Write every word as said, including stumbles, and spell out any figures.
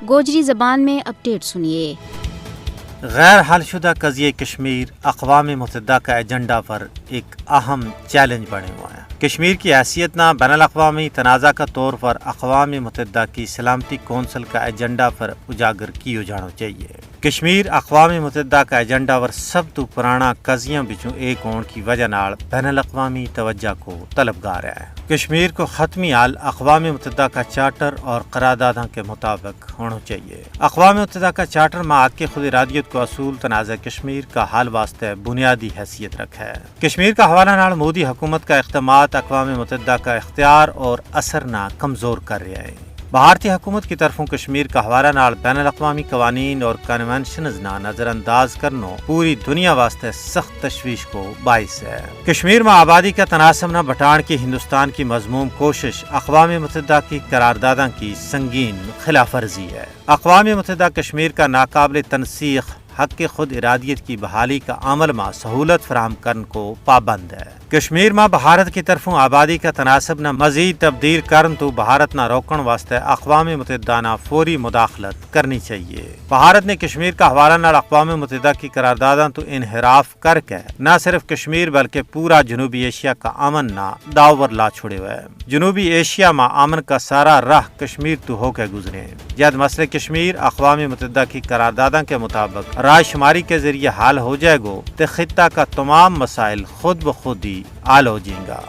گوجری زبان میں اپڈیٹ سنیے۔ غیر حل شدہ قضیہ کشمیر اقوام متحدہ کا ایجنڈا پر ایک اہم چیلنج بنے ہوا ہے۔ کشمیر کی حیثیت نا بین الاقوامی تنازعہ کا طور پر اقوام متحدہ کی سلامتی کونسل کا ایجنڈا پر اجاگر کیو جانو چاہیے۔ کشمیر اقوام متحدہ کا ایجنڈا پر سب تو پرانا قضیاں بچوں ایک ہون کی وجہ نال بین الاقوامی توجہ کو طلبگار ہے۔ کشمیر کو حتمی حل اقوام متحدہ کا چارٹر اور قرارداداں کے مطابق ہونو چاہیے۔ اقوام متحدہ کا چارٹر ما حق خود ارادیت کو اصول تنازعہ کشمیر کا حل واسطے بنیادی حیثیت رکھا ہے۔ کشمیر کا حوالہ نال مودی حکومت کا اقدامات اقوام متحدہ کا اختیار اور اثر نا کمزور کر رہیا ہے۔ بھارتی حکومت کی طرفوں کشمیر کا حوالہ نال بین الاقوامی قوانین اور کنونشنز نا نظرانداز کرنو پوری دنیا واسطے سخت تشویش کو باعث ہے۔ کشمیر ما آبادی کا تناسب نا بٹان کی ہندوستان کی مذموم کوشش اقوام متحدہ کی قرارداداں کی سنگین خلاف ورزی ہے۔ اقوام متحدہ کشمیر کا ناقابل تنسیخ حق خود ارادیت کی بحالی کا عمل ما سہولت فراہم کرن کو پابند ہے۔ کشمیر ما بھارت کی طرفوں آبادی کا تناسب نا مزید تبدیل کرن تو بھارت نا روکن واسطے اقوام متحدہ نا فوری مداخلت کرنی چاہیے۔ بھارت نے کشمیر کا حوالہ نال اقوام متحدہ کی قرارداداں تو انحراف کر کے نہ صرف کشمیر بلکہ پورا جنوبی ایشیا کا امن نا داؤ پر لا چھوڑے ہوئے۔ جنوبی ایشیا ما امن کا سارا راہ کشمیر تو ہو کے گزرے ہیں۔ جد مسئلہ کشمیر اقوام متحدہ کی قرارداداں کے مطابق رائے شماری کے ذریعے حل ہو جائے گو تے خطہ کا تمام مسائل خود بخود ہی حل ہو جائیں گا۔